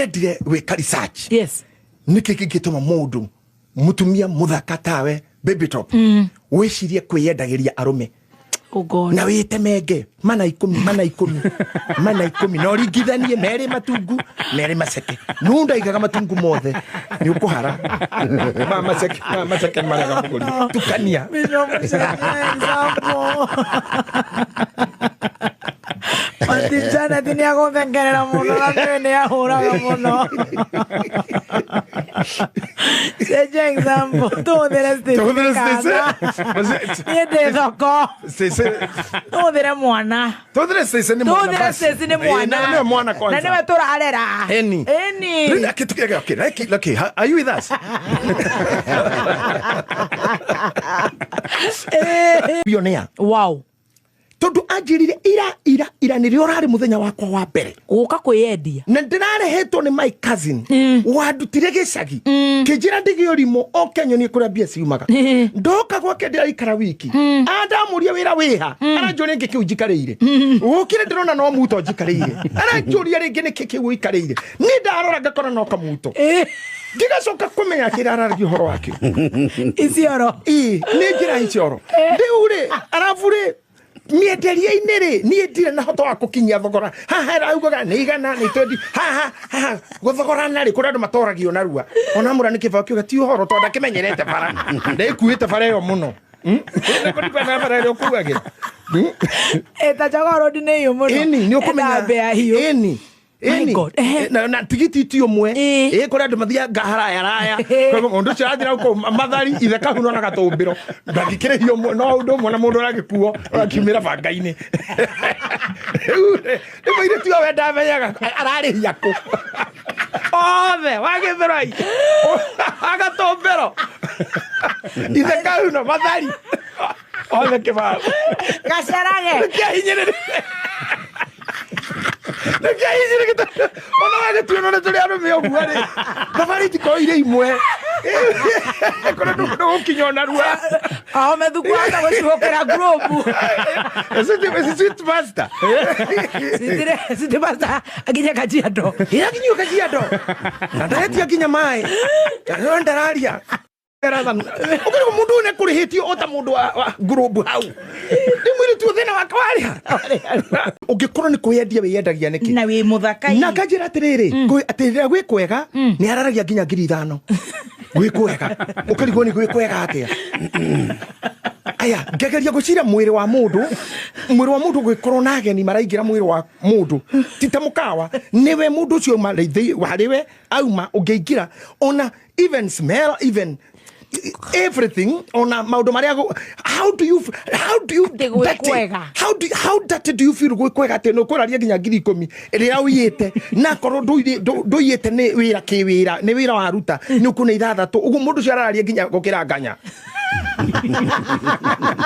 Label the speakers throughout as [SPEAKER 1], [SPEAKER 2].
[SPEAKER 1] Ndĩrendire gwĩka research. Nĩkĩ kĩngĩtũma mũndũ mũtumia mũthaka tawe, Baby Top, wĩcirie kwĩyendagĩria arũme?
[SPEAKER 2] Oh God.
[SPEAKER 1] Na wĩtemenge mana 10, mana 10, mana 10, na ũringithanie merĩ matungu, merĩ maceke. Nũ ndaigaga matungu mothe nĩ ũkũhara ma maceke, ma maceke nĩ marega mũgũri tukania.
[SPEAKER 2] Bishop, example. Aunty Janet nĩ agũthengerera mũno na nĩwe nĩ ahũraga mũno. Cenjia example. Tũhũthĩre Stacy.
[SPEAKER 1] Tũhũthĩre Stacy.
[SPEAKER 2] Kana. Niĩ ndĩ thoko.
[SPEAKER 1] Stacy.
[SPEAKER 2] Tũhũthĩre mwana.
[SPEAKER 1] Tũhũthĩre Stacy nĩ mwana
[SPEAKER 2] Tũhũthĩre
[SPEAKER 1] basi.
[SPEAKER 2] Stacy nĩ
[SPEAKER 1] Ĩĩ,
[SPEAKER 2] mwana.
[SPEAKER 1] na nĩwe mwana kwanza.
[SPEAKER 2] Na nĩwe tũrarera.
[SPEAKER 1] Eni.
[SPEAKER 2] Eni.
[SPEAKER 1] Rĩu nake okay, okay, are you with us? Billionaire. Tondu anjirire ira ira ira nĩrĩo ũrarĩ mũthenya wakwa wa mbere
[SPEAKER 2] Gũka kwĩyendia.
[SPEAKER 1] Na ndĩrarehetwo nĩ my cousin wandutire gĩcagi, kĩnjĩra ndĩgĩ ũrimũ oke nyonie kũrĩa mbia ciumaga. Ndoka gwake, ndĩraikara wiki, andamũria wĩra wĩha, aranjũria nĩkĩ kĩu njikarĩire. Gũkĩre ndĩrona no muto njikarĩire, aranjũria rĩngĩ nĩkĩ kĩu ũikarĩire. Niĩ ndarora ngakora no kamuto. Ngĩgacoka kũmenya kĩrĩa araragia ũhoro wakĩo.
[SPEAKER 2] Isioro.
[SPEAKER 1] Ĩ, nĩ njĩra icioro rĩu rĩ, arabu rĩ, mĩenderie-inĩ rĩ, niĩ ndirĩ na hota wa gũkinyia thogora. Haha ĩraugaga nĩ 100, nĩ 20 haha haha gũthogorana rĩ, kũrĩ andũ matoragio narua. Ona mũra nĩ kĩbao kiuga ti ũhoro tondũ ndakĩmenyerete bara, ndĩkuĩte bara ĩyo mũno. Nĩ kũribana bara ĩrĩa ũkuagĩra.
[SPEAKER 2] Ĩta Jogoo Road nĩ hiũ mũno.
[SPEAKER 1] Ĩni nĩ ũkũmenya.
[SPEAKER 2] Ĩna mbĩa hiũ.
[SPEAKER 1] Ĩni.
[SPEAKER 2] My
[SPEAKER 1] Ĩni.
[SPEAKER 2] God, ehe.
[SPEAKER 1] Na tigiti ti ũmwe.
[SPEAKER 2] Ĩ.
[SPEAKER 1] Ĩ, kũrĩ andũ mathiaga haraya raya. Koguo mũndũ ũcio arathiĩ kũu Mathari, ithe kahuno na gatũmbĩro ndangĩkĩrĩhio ũmwe, no ũndũ ũmwe na mũndũ ũragĩkuo ũrakiumĩra banga-inĩ. Rĩu rĩ, nĩ mũirĩtu ũyũ we ndamenyaga ararĩhia kũ othe wagĩthũrai agatũmbĩro, ithe kahuno, Mathari, othe kĩbaũ.
[SPEAKER 2] Gacerage.
[SPEAKER 1] Nĩkĩahinyĩrĩrĩte ona wagĩtuĩrwo nĩ tũrĩ arũme ũguo rĩ, thabarĩ itikorwo irĩ imwe kũrĩa ndũgũkinya ona rua.
[SPEAKER 2] Ahome thuku aka gũcuhũkĩra globe.
[SPEAKER 1] Sweet master.
[SPEAKER 2] City Master akinya Kajiado.
[SPEAKER 1] Ĩrakinyio Kajiado na ndaretia nginya maĩ na ndararia ũkĩrĩ mũndũ ũyũ nĩkũrĩhĩtio o ta mũndũ wa ngurubu hau. Rĩu mũirĩtu ũyũ thĩna wake warĩha ũngĩkorwo nĩ kwĩyendia wĩyendagia nĩkĩ?
[SPEAKER 2] Na wĩ mũthaka.
[SPEAKER 1] Na nganjĩra atĩrĩrĩ, atĩ rĩrĩa gwĩ kwega nĩ araragia nginya 5,000 gwĩ kwega. Ũkarigwo nĩ gwĩ kwega atĩa. Aya, ngegeria gwĩciria mwĩrĩ wa mũndũ, mwĩrĩ wa mũndũ gwĩkorwo na ageni maraingĩra mwĩrĩ wa mũndũ ti ta mũkawa nĩwe mũndũ ũcio auma harĩ we auma ũngĩingĩra ona even smell, even everything, ona maũndũ marĩa how do you
[SPEAKER 2] Atĩ gwĩ kwega.
[SPEAKER 1] How dirty do you feel gwĩ kwega atĩ nĩ ũkũraria nginya 10,000 ĩrĩa ũiyĩte, na korwo ndũiyĩte nĩ wĩra kĩwĩra, nĩ wĩra waruta, nĩ ũkũna 6 ũguo. Mũndũ ũcio arararia nginya gũkĩra nganya,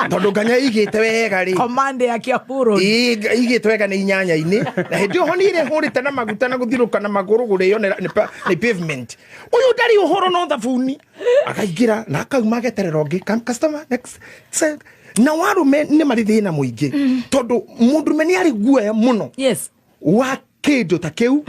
[SPEAKER 1] tondũ nganya ĩigĩte wega rĩ.
[SPEAKER 2] Command ya Kiambu Road.
[SPEAKER 1] Ĩĩ, ĩigĩte wega nĩ inyanya-inĩ, na hĩndĩ ĩyo honi ĩrĩa ĩhũrĩte na maguta na gũthirũka na magũrũ gũrĩo nĩ pavement. Ũyũ ndarĩ ũhoro no thabuni akaingĩra na akauma ageterera ũngĩ. Come, customer next. Na warume nĩ marĩ thĩna mũingĩ tondũ mũndũrũme nĩ arĩ guoya mũno wa kĩndũ ta kĩu.